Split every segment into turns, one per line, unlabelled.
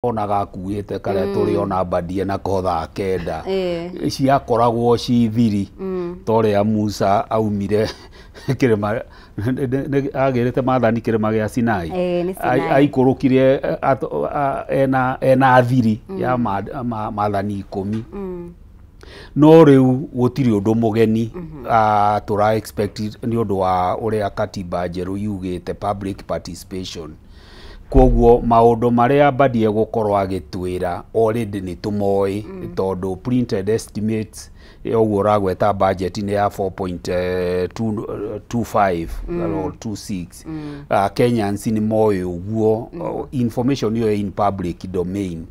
Onaga akuĩte karĩa tũrĩ ona Mbadie nako thaa 9 ciakoragwo ci thiri ta ũrĩa Musa aumire kĩrĩma, agĩrĩte maathani kĩrĩma gĩa Sinai.
Nĩ Sinai.
Aikũrũkire ena thiri ya maathani 10. No rĩu gũtirĩ ũndũ mũgeni tũra expect nĩ ũndũ wa ũrĩa katiba njerũ yugĩte public participation. Koguo maũndũ marĩa Mbadie gũkorwo agĩtwĩra already nĩ tũmoĩ, tondũ printed estimates ũguo ũragweta budget nĩ ya 4.25 or 26. Kenyans nĩ moĩ ũguo, information ĩyo in public domain,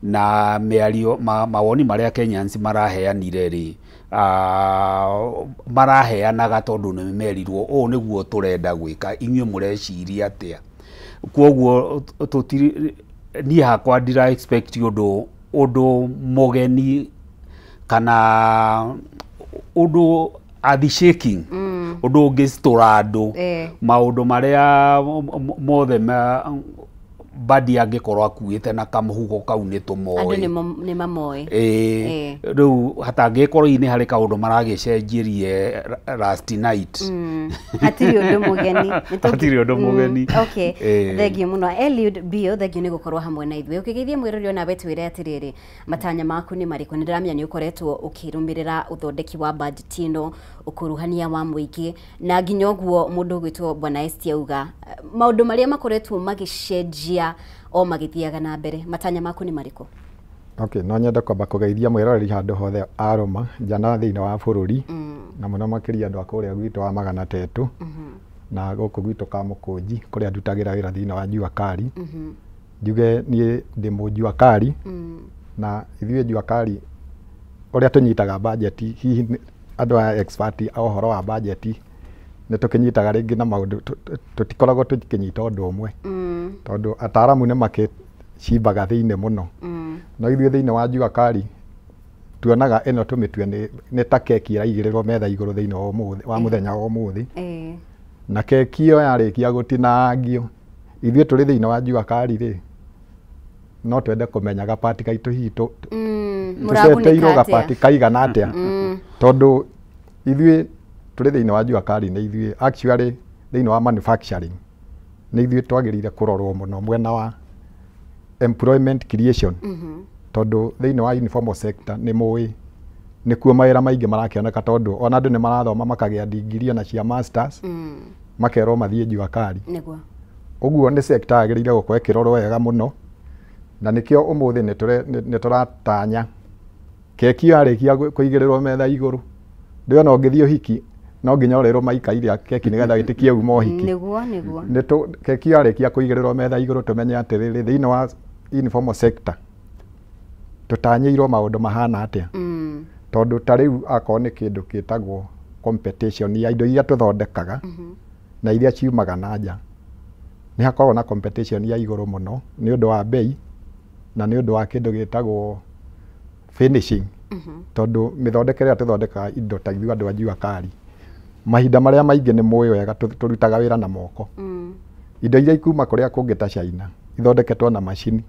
na mĩario mawoni marĩa Kenyans maraheanire rĩ, maraheanaga tondũ nĩ merirwo ũũ nĩguo tũrenda gwĩka, inyuĩ mũreciria atĩa? Koguo tũtiri, niĩ hakwa ndira expect ũndũ mũgeni kana ũndũ earth shaking, ũndũ ũngĩcitũra andũ. Maũndũ marĩa mothe Mbadi angĩkorwo akuĩte na kamũhuko kau nĩ
Andũ
tũmoĩ.
Nĩ mamoĩ.
Ĩĩ. Rĩu hatangĩkorwo hihi nĩ harĩ kaũndũ maragĩcenjirie last night.
Hatirĩ ũndũ mũgeni.
Hatirĩ ũndũ mũgeni.
Okay. Thengiũ mũno, Eliud Bio, thengiũ nĩ gũkorwo hamwe na ithuĩ. Ũkĩgeithia mwĩrori onawe, twĩre atĩrĩrĩ, matanya maku nĩ marĩkũ? Nĩ ndĩramenya nĩ ũkoretwo ũkĩrũmĩrĩra ũthondeki wa budget ĩno, ũkuruhania wa mũingĩ, na nginya ũguo mũndũ ũgwĩtwo Bwana Esti auga maũndũ marĩa makoretwo magĩcenjia o magĩthiaga na mbere, matanya maku nĩ marĩkũ?
Okay, no nyende kwamba kũgeithia mwĩroreri handũ hothe arũma nja na thĩinĩ wa bũrũri, na mũno makĩria andũ a kũrĩa gwitũ wa Magana Tetũ na gũkũ gwitũ Kamũkũnji kũrĩa ndutagĩra wĩra thĩinĩ wa Jua Kali. Njuge niĩ ndĩ mũjua kari, na ithuĩ jua kari ũrĩa tũnyitaga bajeti, hihi andũ aya expert a ũhoro wa bajeti, nĩ tũkĩnyitaga rĩngĩ na maũndũ tũtikoragwo tũkĩnyita ũndũ ũmwe, tondũ ataaramu nĩ makĩcimbaga thĩinĩ mũno. No ithuĩ thĩinĩ wa jua kari tuonaga ĩno tũmĩtue nĩ ta keki ĩraigĩrĩrwo metha igũrũ thĩinĩ wa ũmũthĩ, wa mũthenya wa ũmũthĩ. Na keki ĩyo yarĩkia gũtinangio, ithuĩ tũrĩ thĩinĩ wa jua kari rĩ, no twende kũmenya gapati gaitũ hihi
Mũragunĩka
tũceteirwo
atĩa?
Gapati kaigana atĩa? Tondũ ithuĩ tũrĩ thĩinĩ wa jua kari, nĩ ithuĩ actually thĩinĩ wa manufacturing nĩ ithuĩ twagĩrĩire kũrorwo mũno mwena wa employment creation, tondũ thĩinĩ wa informal sector nĩ mũĩ nĩkuo mawĩra maingĩ marakĩoneka, tondũ ona andũ nĩ marathoma makagĩa degree ona cia masters, makerwo mathiĩ jua kari. Ũguo nĩ sector yagĩrĩire gũkorwo ĩkĩrorwo wega mũno, na nĩkĩo ũmũthĩ nĩ tũratanya keki ĩyo yarĩkia kũigĩrĩrwo metha igũrũ. Ndĩrona ũngĩthiĩ ũhiki no nginya ũrĩrwo maikaire keki nĩgetha wĩtĩkie uma ũhiki.
Nĩguo, nĩguo.
Keki ĩyo yarĩkia kũigĩrĩrwo metha igũrũ, tũmenye atĩrĩrĩ, thĩinĩ wa informal sector tũtanyĩirwo maũndũ mahana atĩa? Tondũ ta rĩu akorwo nĩ kĩndũ gĩtagwo competition ya indo iria tũthondekaga na iria ciumaga na nja, nĩ hakoragwo na competition ya igũrũ mũno nĩ ũndũ wa bei na nĩ ũndũ wa kĩndũ gĩtagwo finishing, tondũ mĩthondekere ĩrĩa tũthondekaga indo ta ithuĩ andũ a jua kari, mahinda marĩa maingĩ nĩ mũĩ wega tũrutaga wĩra na moko. Indo iria ikuma kũrĩa kũngĩ ta China ithondeketwo na macini.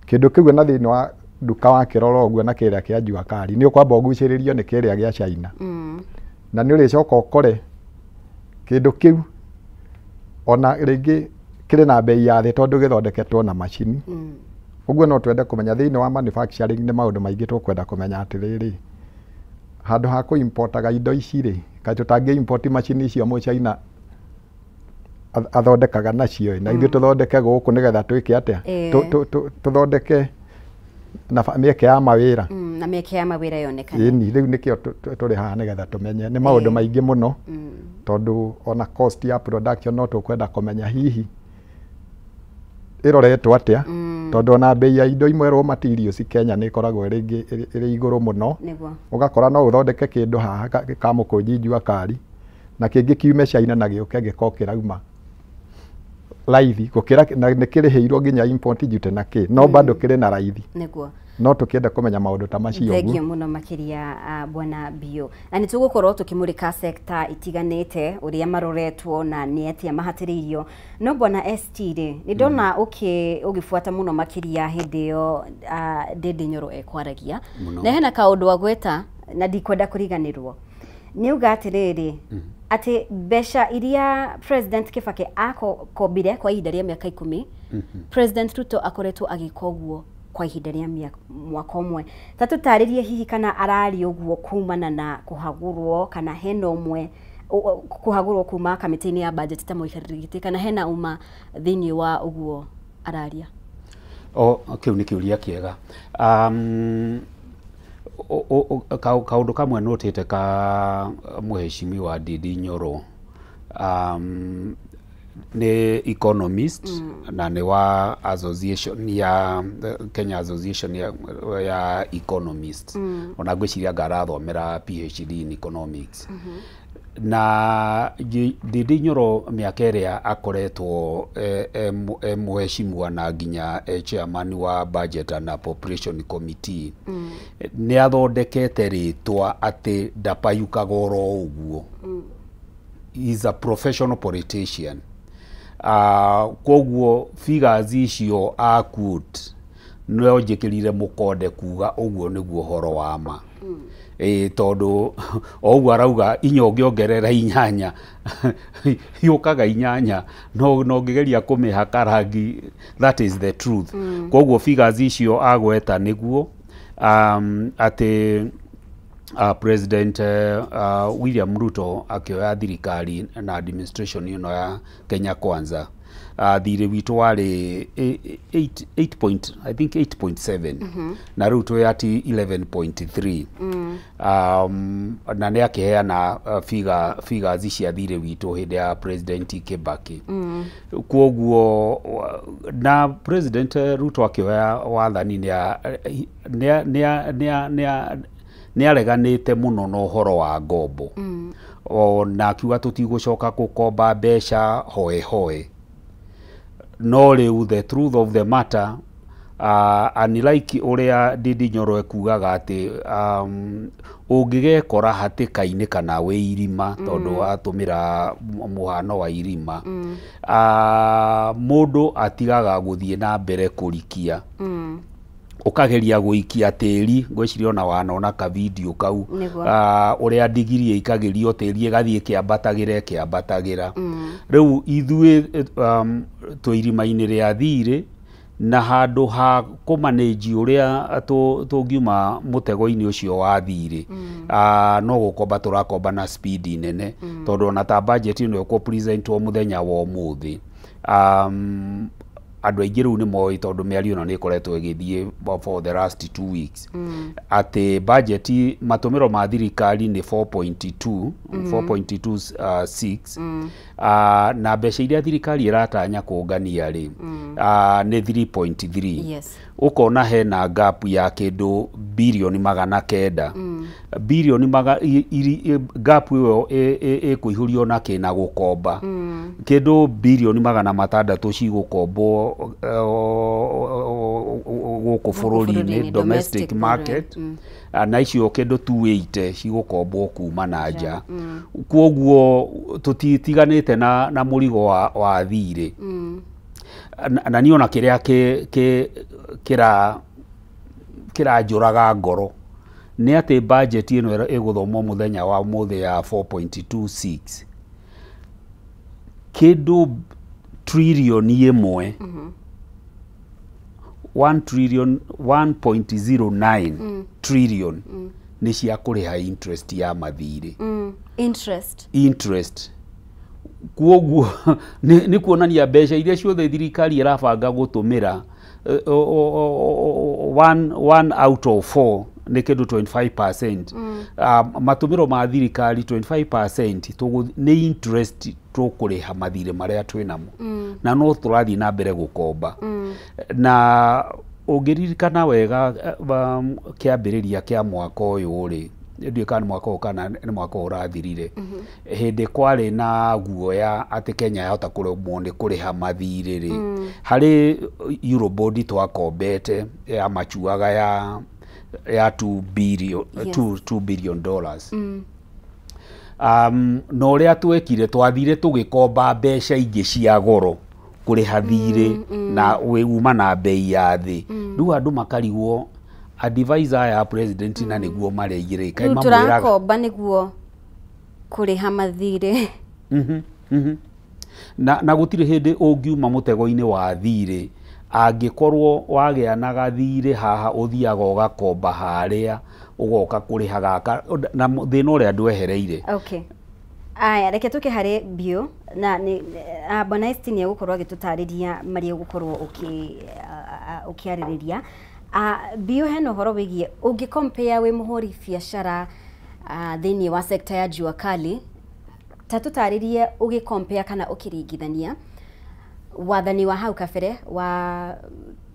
Kĩndũ kĩu na thĩinĩ wa nduka wakĩrora ũguo na kĩrĩa kĩa jua kari, nĩ ũkwamba ũgucĩrĩrio nĩ kĩrĩa gĩa China, na nĩ ũrĩcoka ũkore kĩndũ kĩu ona rĩngĩ kĩrĩ na bei ya thĩ tondũ gĩthondeketwo na macini. Ũguo no twende kũmenya thĩinĩ wa manufacturing nĩ maũndũ maingĩ tũkwenda kũmenya atĩrĩrĩ, handũ ha kũ-importaga indo ici rĩ, kaĩ tũtangĩ import macini icio mũchaina athondekaga nacio ĩ, na ithuĩ tũthondeke gũkũ nĩgetha twĩke atĩa? Tũthondeke na mĩeke ya mawĩra.
Na mĩeke ya mawĩra yonekane.
Ĩni, rĩu nĩkĩo tũrĩ haha nĩgetha tũmenye nĩ maũndũ maingĩ mũno, tondũ ona cost ya production no tũkwenda kũmenya hihi ĩroretwo atĩa, tondũ ona bei ya indo imwe raw materials Kenya nĩ ĩkoragwo rĩngĩ ĩrĩ igũrũ mũno. Ũgakora no ũthondeke kĩndũ haha kamũkũnji jua kari na kĩngĩ kiume China na gĩũke gĩkorwo kĩrauma raithi gũkĩra na nĩ kĩrĩhĩirwo nginya import duty na kĩ no bado kĩrĩ na raithi.
Nĩguo.
No tũkĩenda kũmenya maũndũ ta macio
Thengio
ũguo.
mũno makĩria, bwana Bio, na nĩ tũgũkorwo tũkĩmũrĩka sekta itiganĩte ũrĩa maroretwo na nĩ atĩa mahatĩrĩirio. No bwana ST rĩ, nĩ ndona ũgĩbuata mũno makĩria hĩndĩ ĩyo Ndindi Nyoro ekwaragia, na hena kaũndũ agweta na ndikwenda kũriganĩrwo. Nĩ auga atĩrĩrĩ, atĩ mbeca iria President Kibaki akombire kwa ihinda rĩa mĩaka 10, President Ruto akoretwo agĩka ũguo kwa ihinda rĩa mwaka ũmwe. Ta tũtarĩrie hihi kana araria ũguo kumana na kũhagũrwo, kana hena ũmwe kũhagũrwo kuma kamĩtĩ-inĩ ya budget ta mũikarĩri gĩtĩ, kana hena uma thĩinĩ wa ũguo araria?
O kĩu nĩ kĩũria kĩega. Kaũndũ kamwe nũtĩte ka mũheshimiwa Ndindi Nyoro, nĩ economist na nĩ wa association ya Kenya Association ya Economists. Ona ngwĩciria anga arathomera PhD in economics. Na Ndindi Nyoro mĩaka ĩrĩa akoretwo e mũheshimiwa na nginya e chairman wa Budget and Appropriation Committee, nĩ athondekete rĩtwa atĩ ndapayukaga oro ũguo. He is a professional politician. Koguo figures icio a quote no njĩkĩrire mũkonde kuga ũguo nĩguo ũhoro wa ma. Tondũ o ũguo arauga inya ũngĩongerera inyanya yũkaga inyanya, no ũngĩgeria kũmĩhaka rangi, that is the truth. Koguo figures icio agweta nĩguo atĩ President William Ruto akĩoya thirikari na administration ĩno ya Kenya Kwanza, thirĩ witũ warĩ 8 point, I think 8.7, na rĩu twĩ at 11.3. Na nĩ akĩheana figures cia thirĩ witũ hĩndĩ ya President Kibaki. Koguo na President Ruto akĩoya wathani nĩ areganĩte mũno na ũhoro wa ngombo. Na akiuga tũtigũcoka gũkomba mbeca hoe hoe. No rĩu the truth of the matter, unlike ũrĩa Ndindi Nyoro ekugaga atĩ ũngĩgekora hatĩka-inĩ kana wĩ irima, tondũ atũmĩra mũhano wa irima, mũndũ atigaga gũthiĩ na mbere kũrikia. Ũkageria gũikia tĩri, ngwĩciria ona wanona ka video kau, ũrĩa ndigiri ĩikagĩrio tĩri ĩgathiĩ ĩkĩambatagĩra ĩkĩambatagĩra. Rĩu ithuĩ twĩ irima-inĩ rĩa thirĩ, na handũ ha kũmanage ũrĩa tũngiuma mũtego-inĩ ũcio wa thirĩ, no gũkomba tũrakomba na speed nene, tondũ ona ta budget ĩno ĩkũ-presentwo mũthenya wa ũmũthĩ, andũ aingĩ rĩu nĩ moĩ, tondũ mĩario ĩno nĩ ĩkoretwo ĩgĩthiĩ for the last 2 weeks, atĩ budget matũmĩro ma thirikari nĩ 4.2 4.26, na mbeca iria thirikari ĩratanya kũngania rĩ, nĩ 3.3.
Yes.
Ũkona hena gap ya kĩndũ birioni 900. Birioni gap ĩyo ĩkũihũrio na kĩna gũkomba. Kĩndũ birioni 600 cigũkombwo gũkũ bũrũri-inĩ, domestic market, na icio kĩndũ 280 cigũkombwo kuma na nja. Koguo tũtitiganĩte na mũrigo wa thirĩ. Na niĩ ona kĩrĩa kĩranjũraga ngoro nĩ atĩ budget ĩno ĩgũthomwo mũthenya wa ũmũthĩ ya 4.26, kĩndũ tririoni 1, 1 trillion 1.09 trillion nĩ cia kũrĩha interest ya mathirĩ.
Interest.
Koguo nĩ kuonania mbeca iria ciothe thirikari ĩrabanga gũtũmĩra, 1 out of 4 nĩ kĩndũ 25%. Matũmĩro ma thirikari 25% nĩ interest tũkũrĩha mathirĩ marĩa twĩnamo, na no tũrathiĩ na mbere gũkomba. Na ũngĩririkana wega, kĩambĩrĩria kĩa mwaka ũyũ rĩ, Ndiũĩ kana nĩ mwaka ũyũ kana nĩ mwaka ũyũ ũrathirire, hĩndĩ kwarĩ na guoya atĩ Kenya yahota kũremwo nĩ kũrĩha mathirĩ rĩ, harĩ Eurobond twakombete ya machuaga ya 2 billion, $2 billion. Na ũrĩa twekire, twathire tũgĩkomba mbeca ingĩ cia goro kũrĩha thirĩ na uma na bei ya thĩ. Rĩu andũ makarigwo, advisor aya a president na nĩguo mareigĩrĩ kaĩ
Rĩu
mamwĩraga
tũrakomba nĩguo kũrĩha mathirĩ.
Na gũtirĩ hĩndĩ ũngiuma mũtego-inĩ wa thirĩ angĩkorwo wagĩa na gathirĩ haha, ũthiaga ũgakomba harĩa, ũgoka kũrĩha gaka na thĩna ũrĩa ndwehereire.
Okay, aya, reke tũke harĩ biũ na nĩ Bwana ST nĩ egũkorwo agĩtũtarĩria marĩa ũgũkorwo ũkĩarĩrĩria. Biũ, hena ũhoro wĩgiĩ ũngĩ compare wĩ mũhũri biacara thĩinĩ wa sekta ya jua kali, ta tũtarĩrie ũgĩ compare kana ũkĩringithania wathani wa hau kabere wa,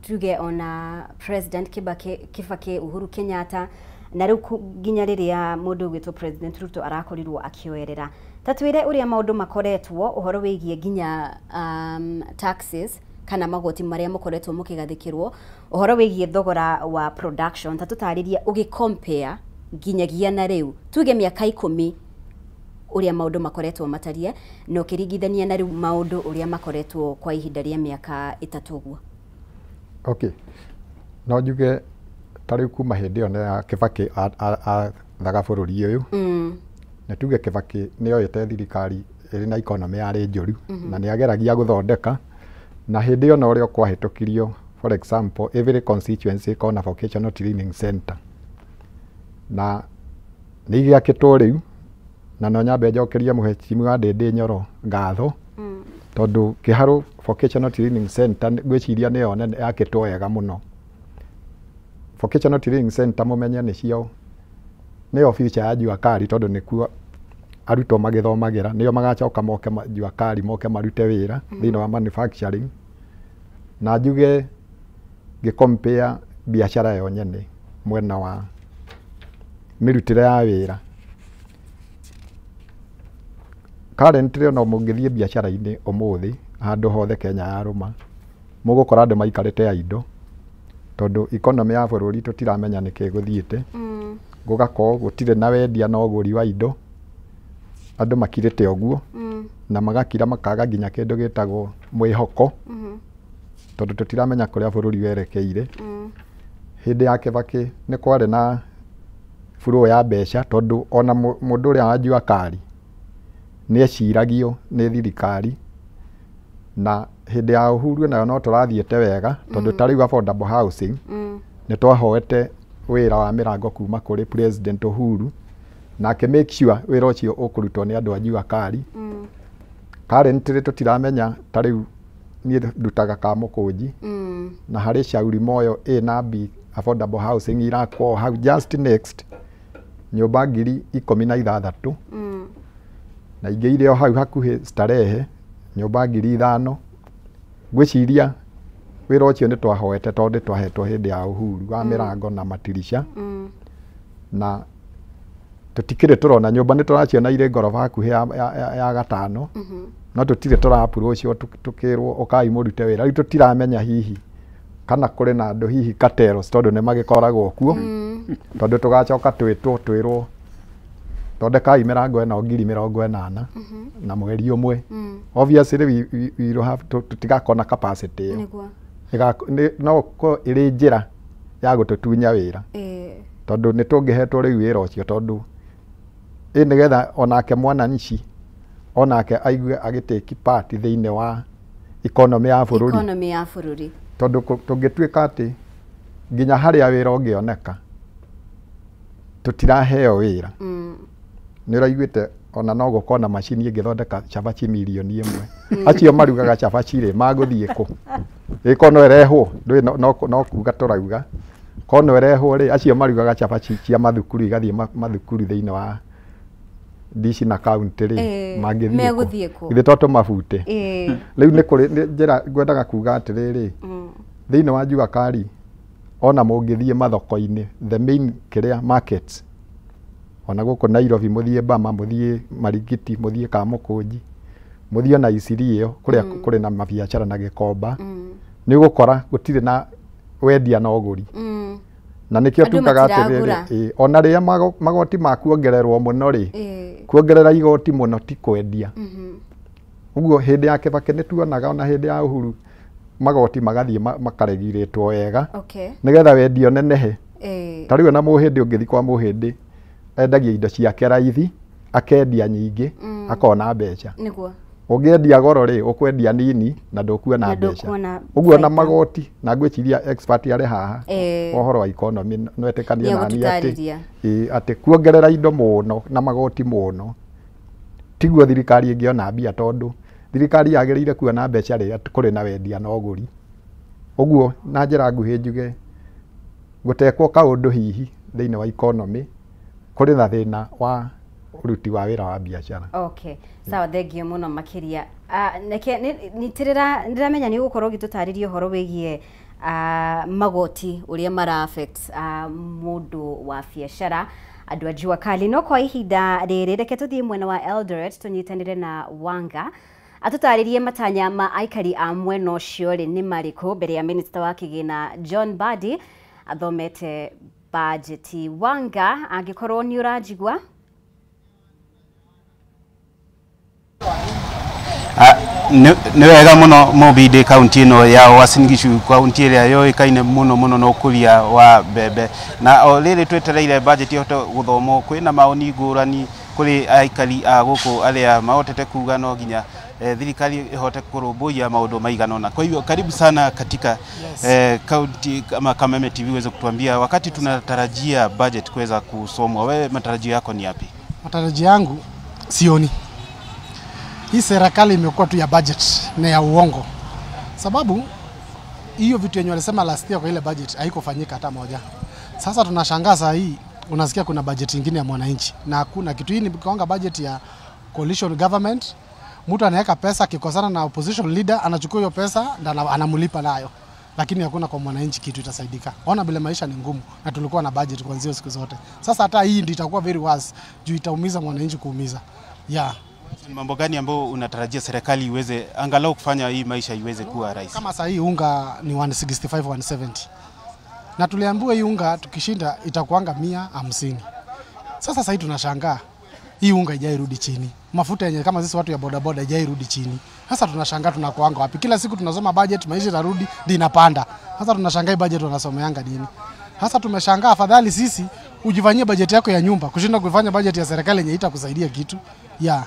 tuge, ona President Kibaki, Kibaki, Uhuru Kenyatta, na rĩu nginya rĩrĩa mũndũ ũgwĩtwo President Ruto arakorirwo akĩoerera. Ta twĩre ũrĩa maũndũ makoretwo, ũhoro wĩgiĩ nginya taxes kana magoti marĩa mũkoretwo mũkĩgathĩkĩrwo, ũhoro wĩgiĩ thogora wa production. Ta tũtarĩrie ũgĩ compare nginyagia na rĩu, tuge mĩaka 10, ũrĩa maũndũ makoretwo matarie na ũkĩringithania na rĩu maũndũ ũrĩa makoretwo kwa ihinda rĩa mĩaka 3 ũguo.
Okay, no njuge ta rĩu kuma hĩndĩ ĩyo ya Kibaki athaga bũrũri ũyũ, nĩ tuge Kibaki nĩ oete thirikari ĩrĩ na economy yarĩ njũru na nĩ ageragia gũthondeka, na hĩndĩ ĩyo na ũrĩa kwahĩtũkirio, for example, every constituency ĩkorwo na vocational training center, na nĩ igĩakĩtwo rĩu. Na no nyambe njokerie mũhecimiwa Ndĩndĩ Nyoro ngatho, tondũ Kĩharũ Vocational Training Center ngwĩciria nĩyo nene yakĩtwo wega mũno. Vocational Training Center, mũmenye nĩcio nĩyo future ya jua kali, tondũ nĩkuo arutwo magĩthomagĩra, nĩo magacoka moke jua kali, moke marute wĩra thĩinĩ wa manufacturing. Na njuge ngĩ compare biacara yo nyene mwena wa mĩrutĩre ya wĩra, currently ona mũngĩthiĩ biacara-inĩ ũmũthĩ handũ hothe Kenya yarũma, mũgũkora andũ maikarĩte a indo, tondũ economy ya bũrũri tũtiramenya nĩkĩ gũthiĩte. Gũgakorwo gũtirĩ na wendia na ũgũri wa indo, andũ makirĩte ũguo na magakira makaga nginya kĩndũ gĩtagwo mwĩhoko, tondũ tũtiramenya kũrĩa bũrũri werekeire. Hĩndĩ ya Kibaki nĩ kwarĩ na flow ya mbeca, tondũ ona mũndũ ũrĩa wa jua kali nĩ eciragio nĩ thirikari. Na hĩndĩ ya Uhuru nayo no tũrathiĩte wega, tondũ ta rĩu affordable housing, nĩ twahoete wĩra wa mĩrango kuma kũrĩ President Uhuru, na akĩ make sure wĩra ũcio ũkũrutwo nĩ andũ a jua kali. Currently tũtiramenya. Ta rĩu niĩ ndutaga Kamũkũnji, na harĩ Shauri Moyo A na B affordable housing irakwo hau just next, nyũmba 16,000, na ingĩ irĩ o hau hakuhĩ Starehe, nyũmba 5,000. Ngwĩciria wĩra ũcio nĩ twahoete, tondũ twahetwo hĩndĩ ya Uhuru wa mĩrango na matirisha, na tũtikĩrĩ tũrona nyũmba. Nĩ tũraciona irĩ ngoroba hakuhĩ ya gatano, no tũtirĩ tũra approach tũkĩrwo ũkai mũrute wĩra. Rĩu tũtiramenya hihi kana kũrĩ na andũ, hihi cartels, tondũ nĩ magĩkoragwo kuo, tondũ tũgacoka twĩtwo twĩrwo thondekai mĩrango ĩno 80,000 na mweri ũmwe. Obviously we will have to, tũtigakorwo na capacity ĩyo. No ĩkorwo ĩrĩ njĩra ya gũtũtunya wĩra, tondũ nĩ tũngĩhetwo rĩu wĩra ũcio, tondũ ĩ nĩgetha onake mwananchi onake aigue agĩtake part thĩinĩ wa economy ya bũrũri.
Economy ya bũrũri.
Tondũ tũngĩtuĩka atĩ nginya harĩa wĩra ũngĩoneka tũtiraheo wĩra, nĩ ũraiguĩte ona no gũkorwo na macini ĩngĩthondeka cabaci 1 million, acio marugaga cabaci rĩ, magũthiĩ kũ? Ĩkorwo no ĩrehwo ndũĩ, no kuga tũrauga korwo no ĩrehwo rĩ, acio marugaga cabaci cia mathukuru igathiĩ mathukuru thĩinĩ wa dici na kaunti rĩ, mangĩthiĩ
Megũthiĩ kũ?
Githĩ to tũmabute? Rĩu nĩ kũrĩ nĩ njĩra ngwendaga kuga atĩrĩrĩ, thĩinĩ wa jua kali ona mũngĩthiĩ mathoko-inĩ, the main kĩrĩa markets, Ona gũkũ Nairobi mũthiĩ Bama, mũthiĩ Marigiti, mũthiĩ Kamũkũnji, mũthiĩ ona Isiri ĩyo kũrĩa kũrĩ na mabiacara na Gĩkomba, nĩ ũgũkora gũtirĩ na wendia na ũgũri. Na nĩkĩo tugaga atĩrĩrĩ, ona rĩrĩa magoti ma kuongererwo mũno rĩ, kuongerera igoti mũno ti kwendia. Ũguo hĩndĩ ya Kibaki nĩ tuonaga ona hĩndĩ ya Uhuru magoti magathiĩ makaregirĩtwo wega nĩgetha wendia ũnenehe. Ta rĩu ona Mũhĩndĩ ũngĩthiĩ kwa Mũhĩndĩ endagia indo ciake raithi, akendia nyingĩ, akona mbeca. Ũngĩendia goro rĩ, ũkwendia nini na ndũkuona mbeca. Ũguo na magoti, na ngwĩciria expert arĩ haha ũhoro wa economy no etĩkanie na niĩ atĩ kuongerera indo mũno na magoti mũno tiguo thirikari ĩngĩona mbia, tondũ thirikari yagĩrĩire kuona mbeca rĩrĩa kũrĩ na wendia na ũgũri. Ũguo na njĩra nguhĩ njuge gũtekwo kaũndũ hihi thĩinĩ wa economy kũrĩ na thĩna wa ũruti wa wĩra wa biacara.
Okay, sawa, thengio mũno makĩria. Neke nyitirĩra, ndĩramenya nĩ ũgũkorwo ũgĩtũtarĩria ũhoro wĩgiĩ magoti ũrĩa mara affect mũndũ wa biacara, andũ a jua kali. No kwa ihinda rĩrĩ reke tũthiĩ mwena wa Eldoret tũnyitanĩre na Wanga atũtarĩrie matanya ma aikari a mwena ũcio rĩ nĩ marĩkũ mbere ya Minister wa Kĩgĩna John Mbadi athomete bajeti. Wanga, angĩkorwo nĩ ũranjigua.
Nĩ wega mũno Mũmbindĩ kaunti ĩno ya Uasin Gishu, kaunti ĩrĩa yũĩkaine mũno mũno na ũkũria wa mbembe. Na o rĩrĩ twetereire budget ĩhote gũthomwo, kwĩna maoni ngũrani kũrĩ aikari a gũkũ arĩa mahotete kuga no nginya thirikari ĩhote kũrũmbũiya maũndũ maigana ũna. Kwa hivyo karibu sana katika kaunti kama Kameme TV uweze kutuambia wakati tunatarajia budget kuweza kusomwa, wewe matarajio yako ni yapi?
Matarajio yangu sioni. Hii serikali imekuwa tu ya budget na ya uongo. Sababu hiyo vitu yenye walisema last year kwa ile budget haikufanyika hata moja. Sasa tunashangaa saa hii unasikia kuna budget nyingine ya mwananchi na hakuna kitu. Hii ni kuanga budget ya coalition government. Mtu anaweka pesa, akikosana na opposition leader anachukua hiyo pesa na anamlipa nayo. Lakini hakuna kwa mwananchi kitu itasaidika. Ona bila maisha ni ngumu na tulikuwa na budget kuanzia siku zote. Sasa hata hii ndio itakuwa very worse juu itaumiza mwananchi kuumiza. Yeah.
Mambo gani ambayo unatarajia serikali iweze angalau kufanya hii maisha iweze kuwa rahisi?
Kama sasa hii unga ni 165 170. Na tuliambiwa hii unga tukishinda itakuanga 150. Sasa sasa hii tunashangaa hii unga haijairudi chini. Mafuta yenyewe kama sisi watu ya boda boda haijairudi chini. Sasa tunashangaa tunakuanga wapi? Kila siku tunasoma budget maisha itarudi ndio inapanda. Sasa tunashangaa budget wanasomeanga nini? Sasa tumeshangaa, afadhali sisi ujifanyie budget yako ya nyumba kushinda kufanya budget ya serikali yenye itakusaidia kitu. Yeah.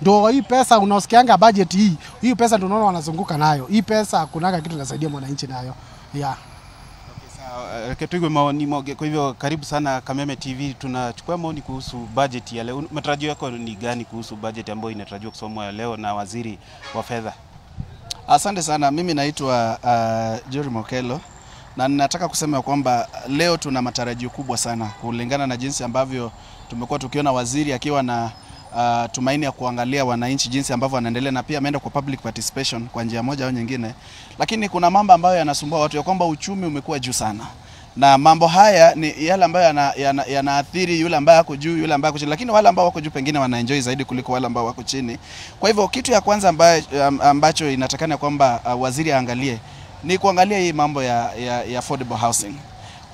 Ndio hii pesa unaosikianga budget hii. Hii pesa ndio unaona wanazunguka nayo. Hii pesa hakunaga kitu inasaidia mwananchi nayo. Yeah.
Okay, sawa. Ketuigwe maoni moge. Kwa hivyo karibu sana Kameme TV, tunachukua maoni kuhusu budget ya leo. Matarajio yako ni gani kuhusu budget ambayo inatarajiwa kusomwa leo na waziri wa fedha?
Asante sana. Mimi naitwa Jerry Mokelo na ninataka kusema kwamba leo tuna matarajio kubwa sana kulingana na jinsi ambavyo tumekuwa tukiona waziri akiwa na tumaini ya kuangalia wananchi jinsi ambavyo wanaendelea, na pia ameenda kwa public participation kwa njia moja au nyingine. Lakini kuna mambo ambayo yanasumbua watu ya kwamba uchumi umekuwa juu sana, na mambo haya ni yale ambayo yanaathiri yule ambaye ako juu, yule ambaye ako chini, lakini wale ambao wako juu pengine wanaenjoy zaidi kuliko wale ambao wako chini. Kwa hivyo kitu ya kwanza ambacho inatakana kwamba waziri aangalie ni kuangalia hii mambo ya affordable housing.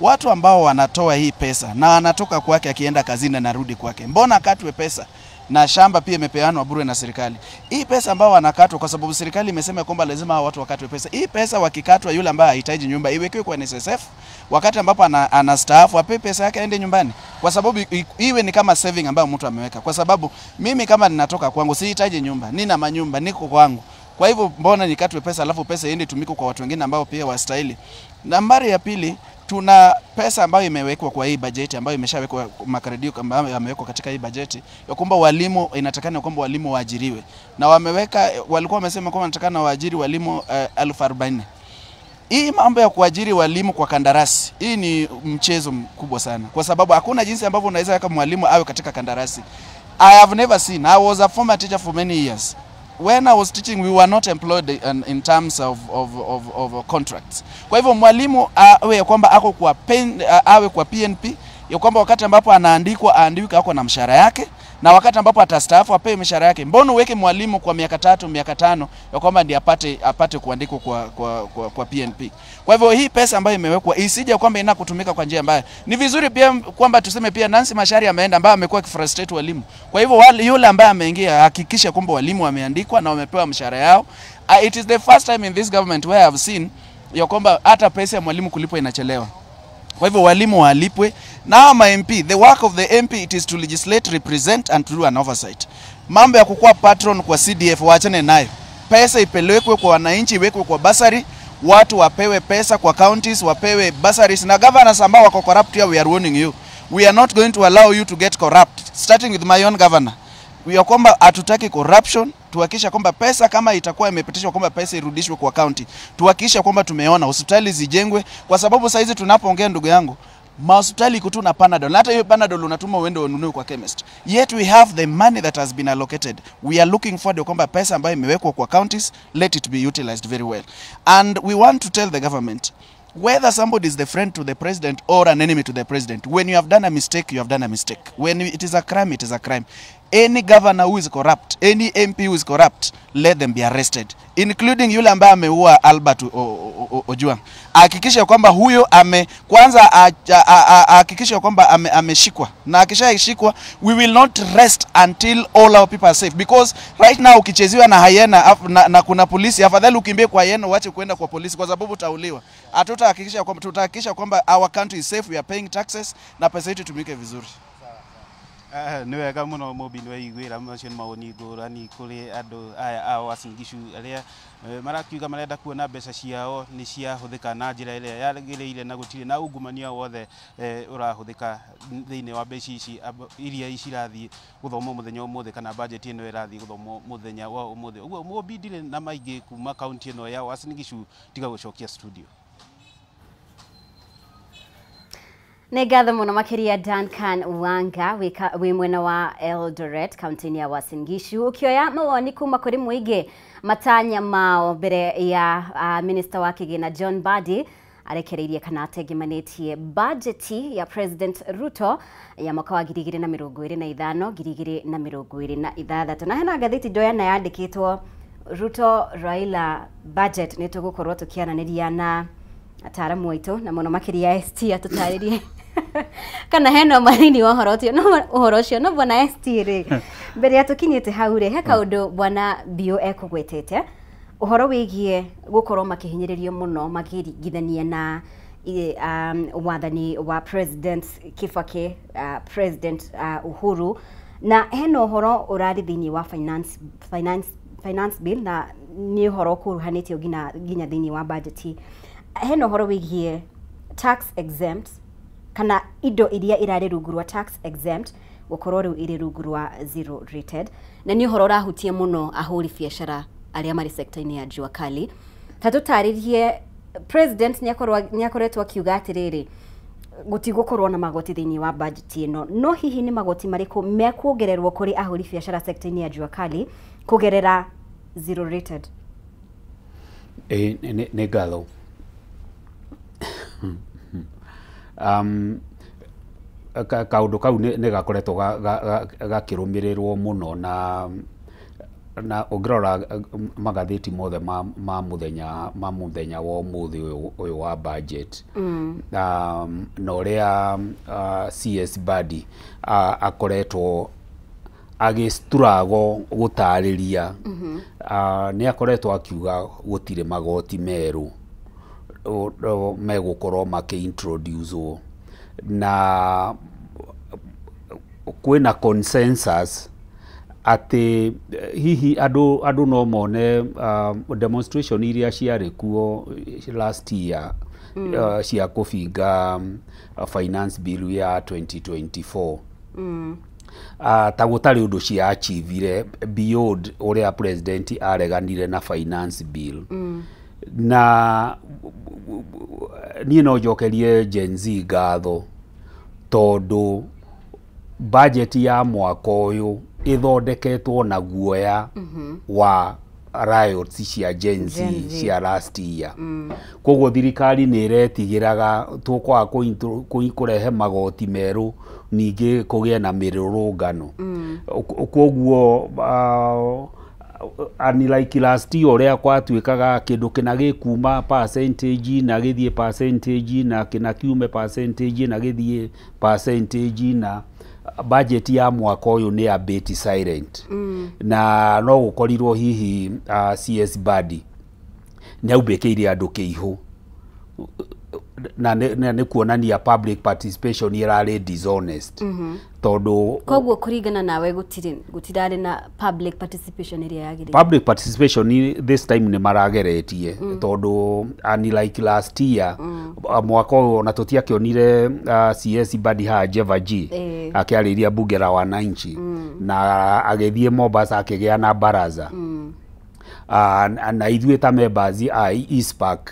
Watu ambao wanatoa hii pesa na anatoka kwake akienda kazini na narudi kwake, mbona akatwe pesa? Na shamba pia imepeanwa bure na serikali. Hii pesa ambao wanakatwa, kwa sababu serikali imesema kwamba lazima watu wakatwe pesa. Hii pesa wakikatwa, yule ambaye hahitaji nyumba iwekewe kwa NSSF, wakati ambapo anastaafu apewe pesa yake aende nyumbani. Kwa sababu iwe ni kama saving ambayo mtu ameweka. Kwa sababu mimi kama ninatoka kwangu sihitaji nyumba, nina manyumba, niko kwangu. Kwa hivyo mbona nikatwe pesa alafu pesa iende itumike kwa watu wengine ambao pia wastahili? Nambari ya pili, tuna pesa ambayo imewekwa kwa hii bajeti, ambayo imeshawekwa makadirio ambayo yamewekwa katika hii bajeti ya kwamba walimu inatakana kwamba walimu waajiriwe. Na wameweka, walikuwa wamesema kwamba wanatakana waajiri walimu 1040. Hii mambo ya kuajiri walimu kwa kandarasi, hii ni mchezo mkubwa sana. Kwa sababu hakuna jinsi ambavyo unaweza weka mwalimu awe katika kandarasi. I have never seen. I was a former teacher for many years. When I was teaching, we were not employed in terms of contracts. Kwa hivyo mwalimu awe kwamba ako kwa awe kwa PNP ya kwamba wakati ambapo anaandikwa aandikwe ako na mshahara yake, na wakati ambapo atastaafu apewe mishahara yake. Mbona uweke mwalimu kwa miaka 3, miaka 5 ya kwamba ndiye apate kuandikwa kwa PNP? Kwa hivyo hii pesa ambayo imewekwa isije kwamba inakutumika kwa njia mbaya. Ni vizuri pia kwamba tuseme pia Nancy Macharia ameenda, ambaye amekuwa akifrustrate walimu. Kwa hivyo yule ambaye ameingia hakikisha kwamba walimu wameandikwa na wamepewa mshahara yao. It is the first time in this government where I have seen ya kwamba hata pesa ya mwalimu kulipwa inachelewa. Kwa hivyo walimu walipwe. Na ma MP, the work of the MP it is to legislate, represent and to do an oversight. Mambo ya kukua patron kwa CDF waachane nayo. Pesa ipelekwe kwa wananchi, iwekwe kwa basari, watu wapewe pesa kwa counties, wapewe bursaries. Na governors ambao wako corrupt here, we are warning you. We are not going to allow you to get corrupt, starting with my own governor. We are kwamba hatutaki corruption. Tuhakikisha kwamba pesa kama itakuwa imepitishwa kwamba pesa irudishwe kwa county. Tuhakikisha kwamba tumeona hospitali zijengwe, kwa sababu saa hizi tunapoongea ndugu yangu, mahospitali iko tu na Panadol. Na hata hiyo Panadol unatuma uende ununue kwa chemist. Yet we have the money that has been allocated. We are looking forward kwamba pesa ambayo imewekwa kwa counties, let it be utilized very well. And we want to tell the government, whether somebody is the friend to the president or an enemy to the president, when you have done a mistake, you have done a mistake. When it is a crime, it is a crime. Any governor who is corrupt, any MP who is corrupt, let them be arrested, including yule ambaye ameua Albert Ojwang. Hakikisha kwamba huyo kwanza hakikisha kwamba ameshikwa. Na akishashikwa, we will not rest until all our people are safe. Because right now ukichezewa na hyena na kuna polisi, afadhali ukimbie kwa hyena uache kwenda kwa polisi kwa sababu utauliwa. Hatutahakikisha kwamba, tutahakikisha kwamba our country is safe, we are paying taxes na pesa yetu itumike vizuri.
Nĩ wega mũno Mũmbi, nĩ waiguĩra macio nĩ mawoni ngũrani kũrĩ andũ aya a Uasin Gishu arĩa marakiuga marenda kuona mbeca ciao nĩ ciahũthĩka na njĩra ĩrĩa yagĩrĩire na gũtirĩ na ungumania wothe ũrahũthĩka thĩinĩ wa mbeca ici iria cirathiĩ gũthomwo mũthenya ũmũthĩ, kana budget ĩno ĩrathiĩ gũthomwo mũthenya wa ũmũthĩ. Ũguo Mũmbi, ndirĩ na maingĩ kuma kaunti ĩno ya Uasin Gishu, tiga gũcokia studio.
Nĩ ngatho mũno makĩria Duncan Wanga wĩ mwena wa Eldoret kaunti-inĩ ya Uasin Gishu, ũkĩoya mawoni kuma kũrĩ mũingĩ matanya mao mbere ya minister wa kĩgĩna John Mbadi arekereirie kana atengemanĩtie bajeti ya President Ruto ya mwaka wa 2025 2026. Na hena ngathĩti ndoya na yandĩkĩtwo Ruto Raila budget. Nĩ tũgũkorwo tũkĩaranĩria na ataaramu aitũ na mũno makĩria ST atũtarĩrie kana hena mathini wa ũhoro ũcio. No ũhoro ũcio no bwana ST rĩ, mbere ya tũkinyĩte hau rĩ, he kaũndũ bwana Bio ekũgwetete ũhoro wĩgiĩ gũkorwo makĩhinyĩrĩrio mũno makĩringithania na wathani wa President Kibaki, President Uhuru, na hena ũhoro ũrarĩ thĩinĩ wa finance bill na nĩ ũhoro ũkuruhanĩtio nginya thĩinĩ wa budget. Hena ũhoro wĩgiĩ tax exempt kana indo iria irarĩ rungu rwa tax exempt gũkorwo rĩu irĩ rungu rwa zero rated, na nĩ ũhoro ũrahutia mũno ahũri biacara arĩa marĩ sector-inĩ ya jua kali. Ta tũtarĩrie, President nĩakoretwo akiuga atĩrĩrĩ gũtigũkorwo na magoti thĩinĩ wa budget ĩno, no hihi nĩ magoti marĩkũ mekuongererwo kũrĩ ahũri biacara sector-inĩ ya jua kali kũgerera zero rated?
Nĩ ngatho. Kaũndũ kau nĩ gakoretwo gakĩrũmĩrĩrwo mũno na ũngĩrora magathĩti mothe ma mũthenya wa ũmũthĩ ũyũ wa budget, na ũrĩa CS Mbadi akoretwo agĩstruggle gũtarĩria, nĩ akoretwo akiuga gũtirĩ magoti merũ megũkorwo makĩ-introduce, na kwĩna consensus atĩ hihi andũ no mone demonstration iria ciarĩ kuo last year cia kũbinga finance bill ya 2024 ta gũtarĩ ũndũ cia achievire beyond ũrĩa president areganire na finance bill. Na niĩ no njokerie Gen Z ngatho tondũ budget ya mwaka ũyũ ĩthondeketwo na guoya wa riots cia Gen Z cia last year. Koguo thirikari nĩ ĩretigĩraga tũkwaga kũrehe magoti merũ ningĩ kũgĩe na mĩrũrũngano. Koguo unlike last year ũrĩa gwatuĩkaga kĩndũ kĩna gĩkuma percentage na gĩthiĩ percentage na kĩna kiume percentage na gĩthiĩ percentage, na budget ya mwaka ũyũ nĩ a bit silent. Na no gũkorirwo hihi CS Badi nĩ aumbĩkĩire andũ kĩihũ na nĩ kuonania public participation ĩrarĩ dishonest. Tondũ
koguo kũringana nawe gũtirarĩ na public participation ĩrĩa yagĩrĩire.
Public participation this time nĩ marageretie, tondũ unlike last year, mwaka ũyũ ona tũtiakĩonire CS Badi haha Jeva G akĩarĩria bunge la wananchi, na agĩthiĩ Mombasa akĩgĩa na baraza. Na ithuĩ ta members a ICPAK,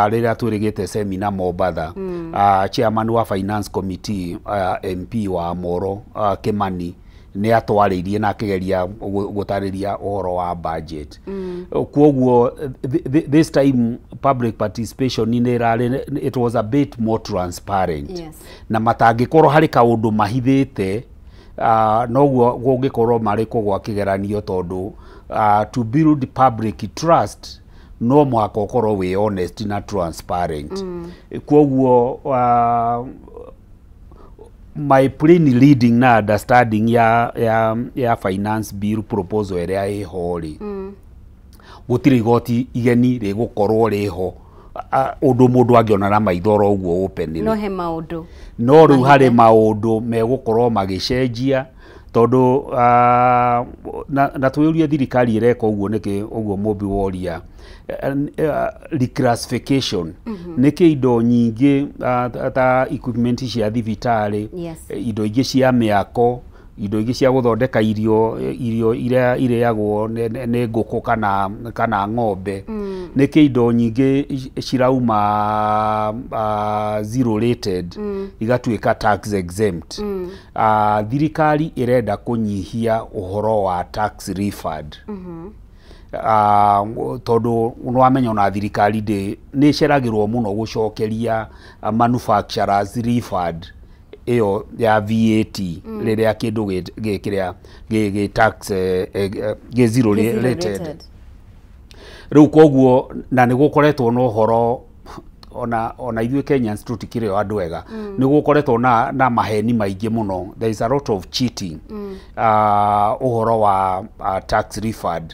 rĩrĩa twĩrĩgĩte seminar Mombatha, chairman wa finance committee, MP wa Moro, Kimani, nĩ atwarĩirie na akĩgeria gũtarĩria ũhoro wa budget. Koguo this time public participation nĩ ĩrarĩ, it was a bit more transparent. Na matangĩkorwo harĩ kaũndũ mahithĩte, noguo gũngĩkorwo marĩ kũgwa kĩgeranio, tondũ to build public trust no mũhaka ũkorwo wĩ honest na transparent. Koguo my plain reading na understanding ya finance bill proposal ĩrĩa ĩho rĩ, gũtirĩ igoti igeni rĩgũkorwo rĩho, ũndũ mũndũ angĩona na maitho oro ũguo openly.
No he maũndũ
no rĩu harĩ maũndũ megũkorwo magĩcenjia, tondũ na twĩũrie thirikari ĩreka ũguo nĩkĩ. Ũguo mũmbi woria reclassification nĩkĩ indo nyingĩ ta equipment cia thibitarĩ, indo ingĩ cia mĩako, indo ingĩ cia gũthondeka irio iria irĩagwo nĩ ngũkũ kana ng'ombe, nĩkĩ indo nyingĩ cirauma zero rated igatuĩka tax exempt? Thirikari ĩrenda kũnyihia ũhoro wa tax refund, tondũ nĩwamenya ona thirikari nĩ ĩceragĩrwo mũno gũcokeria manufacturers refund ĩyo ya VAT rĩrĩa kĩndũ gĩ kĩrĩa gĩ tax gĩ zero rated. Rĩu koguo na nĩ gũkoretwo na ũhoro ona ithuĩ Kenyans tũtikĩrĩ o andũ ega, nĩ gũkoretwo na maheni maingĩ mũno. There is a lot of cheating ũhoro wa tax refund,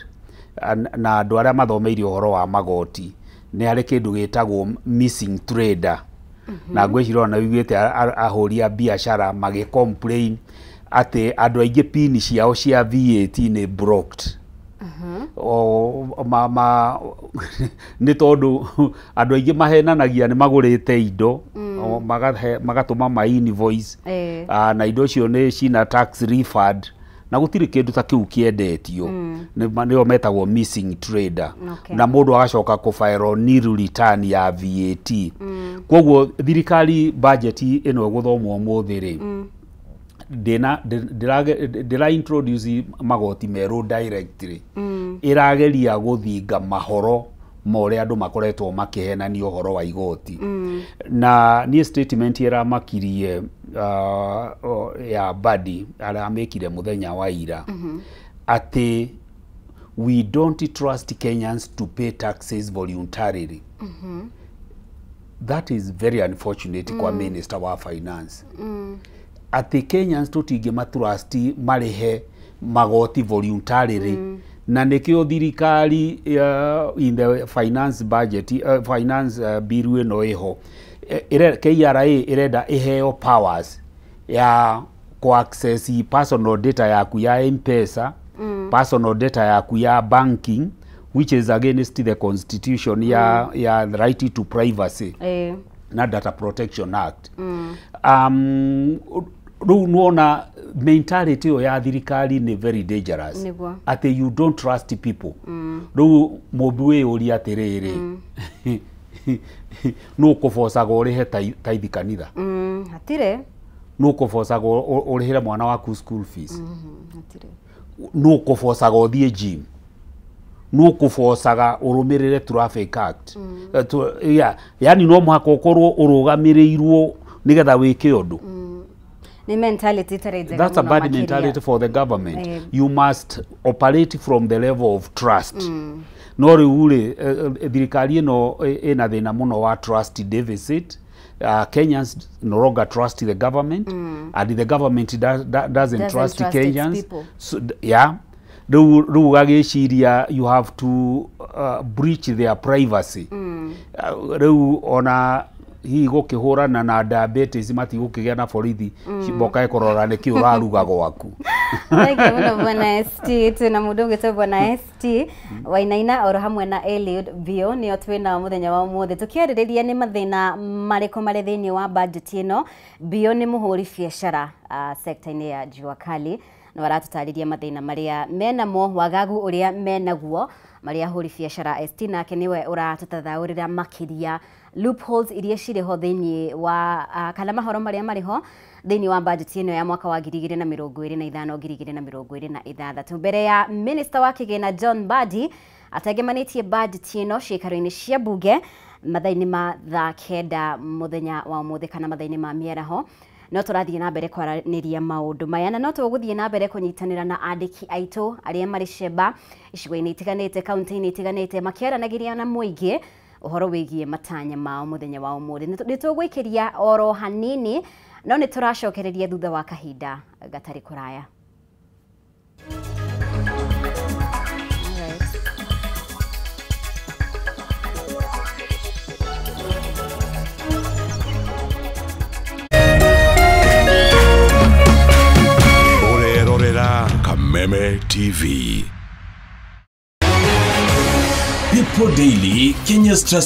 na andũ arĩa mathomeire ũhoro wa magoti, nĩ harĩ kĩndũ gĩtagwo missing trader, na ngwĩciria ona wĩiguĩte ahũri a biacara magĩ complain atĩ andũ aingĩ pin ciao cia VAT nĩ blocked. O ma nĩ tondũ andũ aingĩ mahenanagia nĩ magũrĩte indo, magatũma ma invoice, na indo icio nĩ cina tax refund na gũtirĩ kĩndũ ta kĩu kĩendetio. Nĩo metagwo missing trader. Na mũndũ agacoka kũ nil return ya VAT. Koguo thirikari budget ĩno ĩgũthomwo ũmũthĩ rĩ, ndĩra introduce magoti merũ directly, ĩrageria gũthinga mahoro ma ũrĩa andũ makoretwo makĩhenania ũhoro wa igoti. Na niĩ statement ĩramakirie ya Badi aramĩkire mũthenya wa ira, atĩ we don't trust Kenyans to pay taxes voluntarily. That is very unfortunate kwa minister wa finance, atĩ Kenyans tũtingĩmatrust marĩhe magoti voluntarily. Na nĩkĩo thirikari in the finance budget, finance bill ĩno ĩho, KRA ĩrenda ĩheo powers ya ku access personal data yaku ya M-Pesa, personal data yaku ya banking, which is against the constitution ya the right to privacy na Data Protection Act. Rĩu nĩwona mentality ĩyo ya thirikari nĩ very dangerous, atĩ you don't trust people. Rĩu mũmbi wĩyũria atĩrĩrĩ, nũ ũkũbocaga ũrĩhe taithi kanitha?
Hatirĩ.
Nũ ũkũbocaga ũrĩhĩre mwana waku school fees?
Hatirĩ.
Nũ ũkũbocaga ũthiĩ gym? Nũ kũbocaga ũrũmĩrĩre Traffic Act. Yeah, yani no mũhaka ũkorwo ũrũgamĩrĩirwo nĩgetha wĩke ũndũ.
Nĩ mentality itarĩ njega.
That's a
mũno
bad
makĩria.
mentality for the government.
Eh.
You must operate from the level of trust. No rĩu rĩ, thirikari ĩno ĩna thĩna mũno wa trust deficit. Kenyans no longer trust the government, and the government doesn't
Doesn't
trust
trust its
Kenyans.
people.
So, yeah, rĩu ũgagĩciria you have to breach their privacy. Rĩu ona hihi gũkĩhũrana na diabetes matigũkĩgĩa na borithi mokae kũrora nĩkĩ ũraruga gwaku.
Thank you mũno, bwana ST. Twĩna mũndũ ũgĩtwo bwana ST Wainaina oro hamwe na Eliud Bio nĩo twĩnao mũthenya wa ũmũthĩ tũkĩarĩrĩria nĩ mathĩna marĩkũ marĩ thĩinĩ wa budget ĩno. Bio nĩ mũhũri biacara sekta-inĩ ya jua kali na aratũtarĩria mathĩna marĩa menamo, wagagu ũrĩa menaguo marĩa ahũri biacara. ST nake nĩwe ũratũtathaũrĩra makĩria loopholes iria cirĩ ho thĩinĩ wa kana mahoro marĩa marĩ ho thĩinĩ wa budget ĩno ya mwaka wa 2025 2026, mbere ya minister wa kĩgĩna John Mbadi atengemanĩtie budget ĩno ciikaro-inĩ cia bunge mathaa-inĩ ma thaa 9 mũthenya wa ũmũthĩ kana mathaa-inĩ ma mĩaraho. No tũrathiĩ na mbere kwaranĩria maũndũ maya na no tũgũthiĩ na mbere kũnyitanĩra na andĩki aitũ arĩa marĩ cemba icigo-inĩ itiganĩte, kaunti-inĩ itiganĩte, makĩaranagĩria na mũingĩ ũhoro wĩgiĩ matanya mao mũthenya wa ũmũthĩ. Nĩ tũgũikĩria oro hanini no nĩ tũracokereria thutha wa kahinda gatarĩ kũraya. Alright.
Ũrerorera Kameme TV.
People Daily, Kenya's trusted